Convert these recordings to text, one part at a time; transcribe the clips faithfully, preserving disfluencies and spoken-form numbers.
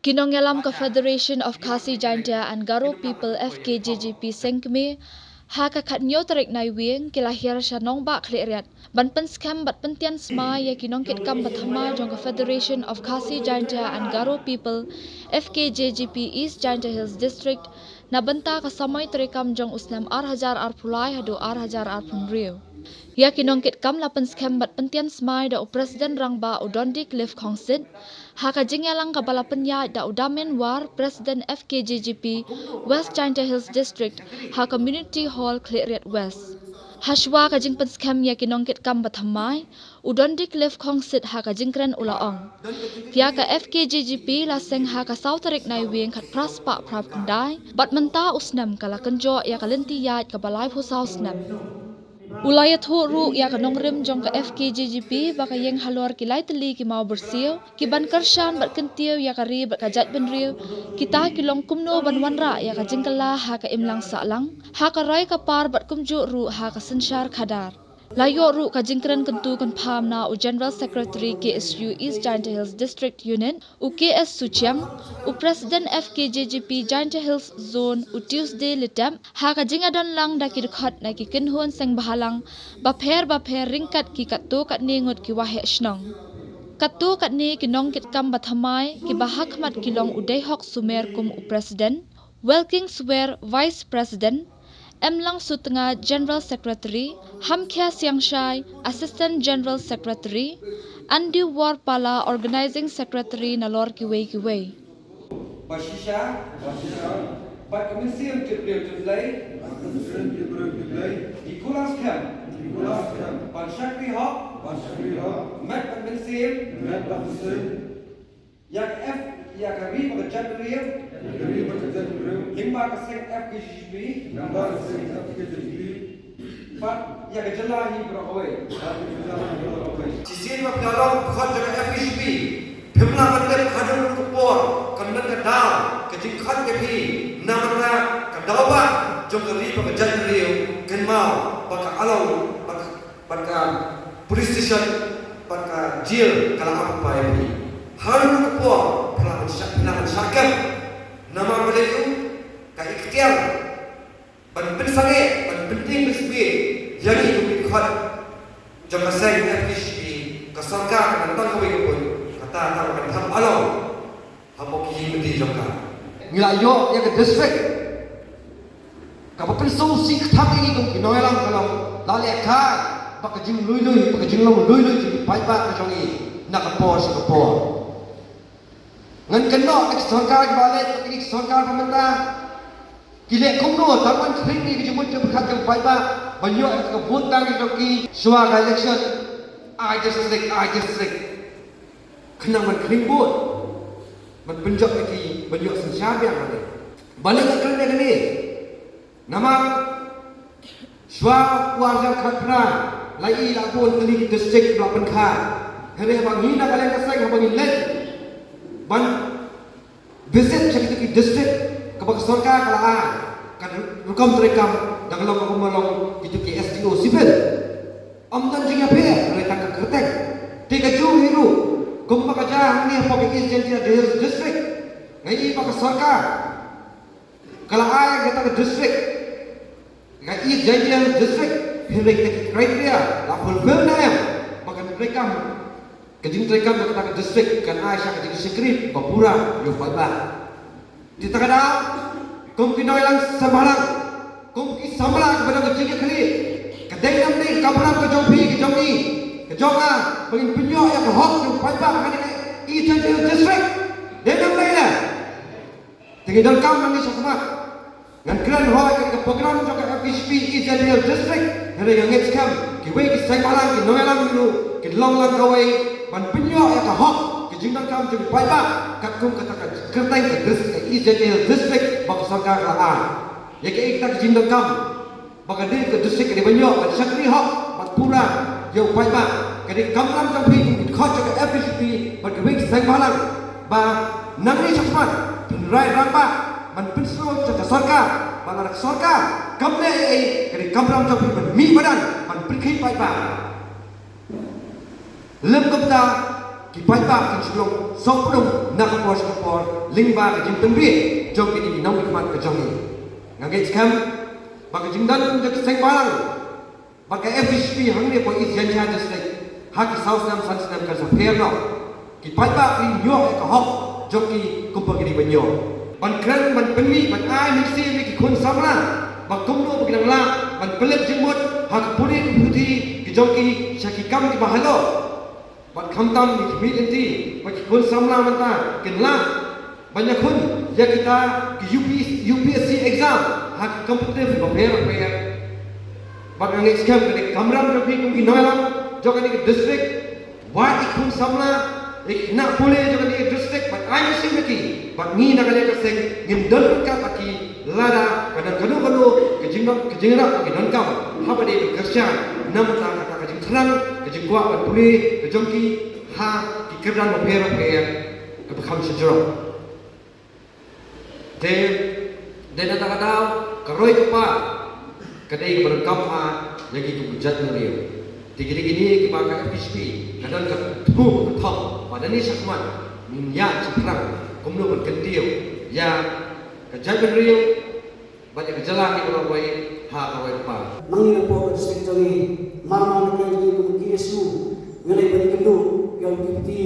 Ki nongïalam ka Federation of Khasi Jaintia and Garo People, F K J G P, seng kmie ha ka khatnïew tarik Naiwieng ki la hiar sha Nongbah Khliehriat ban pynskhem bad pyntian smai ïa ki nongkitkam ba thymmai jong ka Federation of Khasi Jaintia and Garo People, F K J G P, East Jaintia Hills District na bynta ka samoi treikam jong u snem ar hajar arphew lai haduh ar hajar arphew hynriew. Ïa ki nongkitkam la pynskhem bad pyntian smai da u President Rangbah, u Dondi Cliff Khongsit, ha ka jingïalang kaba la pynïaid da u Damian War, President, F K J G P, West Jaintia Hills District, ha Community Hall, Khliehriat West. Hashwa ka jingpynskhem ïa ki nongkitkam ba thymmai, u Dondi Cliff Khongsit ha ka jingkren u la ong, ïa ka F K J G P la seng ha ka saw tarik Naiwieng khatphra spah phra khyndai, bad mynta u snem ka la kynjoh ïa ka lynti ïaid kaba laiphew saw snem. U la ïathuh ruh ïa ka nongrim jong ka F K J G P ba ka ïeng halor ki lai tylli ki mawbyrsiew ki ban kyrshan bad kyntiew ïa ka ri bad ka jaitbynriew, kita ki long kumno ban wanrah ïa ka jingkylla ha ka imlang sahlang, ha ka roi ka par bad kumjuh ruh ha ka synshar khadar. La ïoh ruh ka jingkren kyntu kynpham na u General Secretary K S U East Jaintia Hills District Unit, u K S Suchiang, u President F K J G P Jaintia Hills Zone, u Tuesday Litep, ha ka jingïadon lang da ki dkhot na ki kynhun seng bhalang bapher bapher ryngkat ki katto katne ngut ki waheh shnong. Katto katne ki nongkitkam ba thymmai kiba ha khmat ki long u Deihok Sumer kum u President, Welking Swer, Vice President, Emlang Sutnga, General Secretary, Hamkhia Siangshai, Assistant General Secretary, Andy Warpala, Organizing Secretary, nalor kiwei kiwei. Ba shisha, ba shisha, bad ka mynsiem jingbriew jingblei, bad ka mynsiem jingbriew jingblei, ngi kular skhem, ngi kular skhem, ban shakri hok, ban shakri hok, met bad mynsiem, met bad mynsiem, ïa ka F, ïa ka ri bad ka jaitbynriew. Ïa ka ri bad ka jaitbynriew. Lyngba ka seng F K J G P. Lyngba ka seng F K J G P. Bad ïa ka jylla hi baroh kawei. Bad ïa ka jylla hi baroh kawei. Shisien ba phi la long dkhot jong ka F K J G P, phim lah ban tip haduh ka por, kan don ka daw, ka jingkhot ïa phi, namar ka daw ba jong ka ri bad ka jaitbynriew, kynmaw ba ka along, ba ka bad ka police station, bad ka jail ka la ap ïa phi. Haduh ka por phi lah ban shah, phi lah ban shah kem. Namar balei? Ka iktiar ban pynsangeh, ban pyntieng pynsngewsih ïa ngi kum ki dkhot jong ka seng F K J G P, ka sorkar ka dang tang kawei ka pud, kata ka kan thap along hapoh ki ïing ki jong ka. Ngi la ïoh ïa ka district kaba pynsngewsih kthang ïa ngi kum ki nongïalam ka long la lehkai bad ka jinglui lui, bad ka jinglong lui lui jong ki paidbah ka jong ngi na ka por sha ka por. Ngan kynnoh ïa ki sorkar kiba leit bad ki sorkar ba mynta ki leh kumno tang ban khring ïa ka jingmut jingpyrkhat jong ki paidbah ban ïoh ïa ka vote bank jong ki shuwa ka election. Ai district, ai district. Khnang ban khring vote, ban pynjop ïa ki, ban ïoh synshar biang. Balei nga kren ïa kane? Namar shuwa u ar hajar khatphra la i la bun tylli ki district la pynkha. Hynrei haba ngi na ka liang ka seng, haba ngi leit ban visit sha kito ki district kaba ka sorkar ka la ai, ka rukom treikam da ka long kumba long kito ki S D O civil. Ym don jingïapher, hynrei tang ka kyrteng. Te kajuh hi ruh kumba ka jia hangne hapoh ka East Jaintia Hills District, nga i ba ka sorkar ka la ai kata ka district, ka East Jaintia Hills District, hynrei kata ka criteria la fulfill ne em? Ba kan treikam, ka jingtreikam ka kata ka district kan ai sha ka jingshakri ba pura ïa u paidbah. Te kata ka daw, kum ki nongïalam seng bhalang, kum ki samla kiba don ka jingïakhlieh, ka dei ne ym dei ka kamram ka jong phi, ka jong ngi, ka jong nga, ba ngin pynïoh ïa ka hok jong u paidbah ha kane ka East Jaintia Hills District? Dei ne ym dei ne? Te ngi donkam nangne shakhmat. Ngan kren hooid ïa ka program jong ka F K J G P East Jaintia Hills District. Hynrei nga ngeit skhem kiwei ki seng bhalang, ki nongïalam ruh kin long lang kawei ban pynïoh ïa ka hok, ka jingdonkam jong u paidbah katkum kata ka kyrteng ka dis-, ka East Jaintia Hills District ba ka sorkar ka la ai. Ïa kaei kata ka jingdonkam? Ba ka dei ka district ka dei ban ïoh, ka shakri hok bad pura ïa u paidbah. Ka dei ka kamram jong phi kum ki dkhot jong ka F K J G P bad kiwei ki seng bhalang ba nangne shakhmat phin rai rangbah ban pynsngew sha ka sorkar ba lada ka sorkar kam leh ei ei, ka dei ka kamram jong phi ban mih madan ban pynkhih paidbah. Lem kumta, Ki paidbah kin shu long sawpdong na ka por sha ka por lyngba ka jingpynbeit jong kine ki nongmihkhmat ka jong ngi. Nga ngeit skhem ba ka jingdon jong ki seng balang bad ka F D C P hangne hapoh East Jaintia District ha ki saw snem san snem kan sa pher noh. Ki paidbah ki ïoh ïa ka hok jong ki kum ba ki dei ban ïoh. Ban kren, ban pynmih, ban ai mynsiem ïa ki khun samla ba kumno ba ki dang lah ban pynleit jingmut ha ka pule ka puthi ka jong ki sha ki kam kiba halor. Bad khamtam ïa ki mih lynti ba ki khun samla mynta kin lah ban ïakhun ïa kita ki U P, U P S C exam ha ki competitive bapher bapher. Bad nga ngeit skhem ka dei ka kamram jong phi kum ki nongïalam jong kane ka district, wat ïa ki khun samla, ïa ki khynnah pule jong kane ka district, bad ai mynsiem ïa ki. Bad ngi na ka liang ka seng ngim don ryngkat bad ki lada ka don kano kano ka jingdon, ka jingïarap ba ki donkam haba dei ban kyrshan na bynta kata ka jingthrang, ka jingkwah ban pule ka jong ki ha ki kyrdan bapher bapher kaba kham shajrong. Te dei na kata ka daw ka roi ka par ka dei kaba donkam bha ïa ngi kum ka jaitbynriew. Te kine kine kiba ka F D C P ka don ka thmu ka thok ba da ngi shakhmat ngin ïaid shaphrang kumno ban kyntiew ïa ka jaitbynriew bad ïa ka jylla hi baroh kawei ha ka roi ka par. Nangne hapoh ka district jong ngi, mar mar na ka liang jong ngi kum ka K S U, ngi la ïa ban ïakynduh ïa u Deputy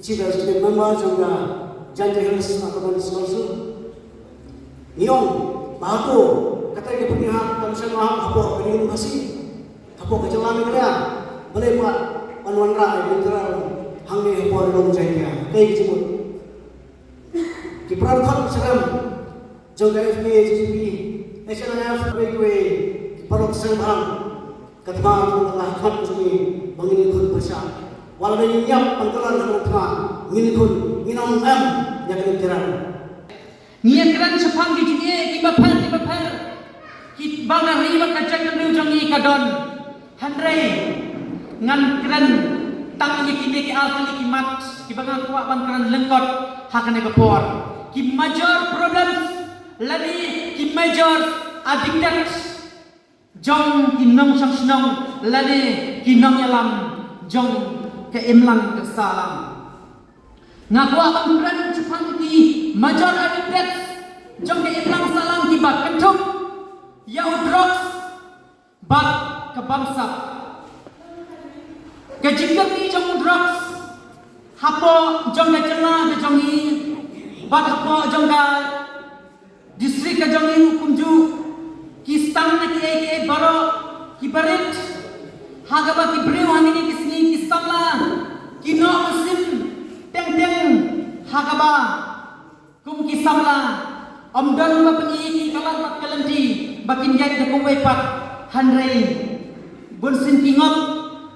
Chief Executive Member jong ka Jaintia Hills Autonomous Council. Ngi ong ba hato katai ka pynïaid kam shym la hapoh ka Union Khasi, hapoh ka jylla Meghalaya, balei pat ban wanrah ïa ka Union hangne hapoh Ri Lum Jaintia. Kaei ka jingmut? Ki para dkhot ki syrem jong ka F K J G P, H N I F, kiwei kiwei ki paralok seng bhalang. Ka thma ka la khot ka jong ngi ba ngin ïakhun pyrshah. Wat la dei ngin ïap ban kylla na ka thma, ngin ïakhun, ngin ym em ïa ka Union. Ngi ïakren shaphang ki jingeh kiba pher kiba pher kiba ka ri bad ka jaitbynriew jong ngi ka don. Hynrei ngan kren tang ïa kine ki ar tylli ki mat kiba nga kwah ban kren lyngkot ha kane ka por. Ki major problems lane ki major addicted jong ki nongshong shnong lane ki nongïalam jong ka imlang ka sahlang. Nga kwah ban kren shaphang ki major addicted jong ka imlang sahlang kiba kynthup ïa u drugs bad ka bamsap. Ka jingkyrkieh jong u drugs hapoh jong ka jylla ka jong ngi bad hapoh jong ka district ka jong ngi kumjuh, ki stam na kiei kiei baroh kiba rit ha kaba ki briew ha kine ki sngi ki samla ki noh mynsiem teng teng ha kaba kum ki samla ym don ba pynïaid ïa ki ka lad bad ka lynti ba kin ïaid da kawei pat. Hynrei bunsien ki ngop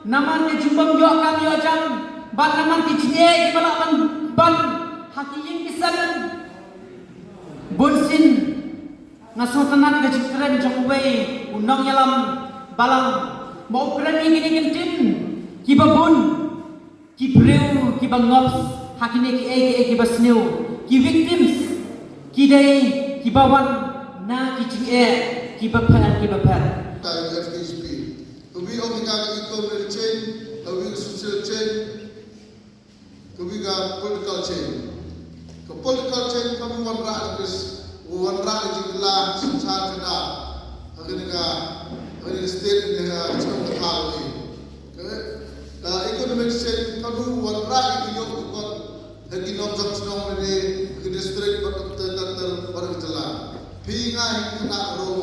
namar ka jingbym ïoh kam ïoh jam bad namar ki jingeh kiba lah ban ban ha ki ïing ki sem. Bunsien nga sngewtynnat ka jingkren jong uwei u nongïalam balang ba u kren ïa kine ki ktien kiba bun. Ki briew kiba ngop ha kine kiei kiei kiba sniew, ki victims ki dei kiba wan na ki jingeh kiba pher kiba pher. Ka F D C P, ka wi ong ka economic change, ka wi social change, ka wi ka political change. Ka political change ka wi wanrah ka wanrah ka jingkylla synshar khadar ha kane ka, ha kane ka state, ha kane ka state ka thaw ni. Ka, ka economic change ka wi wanrah ka ïoh ka kot ha ki nongshong shnong ne ha ki district bad ter ter ter bad ka jylla. Phi nga hi ki khynnah ruh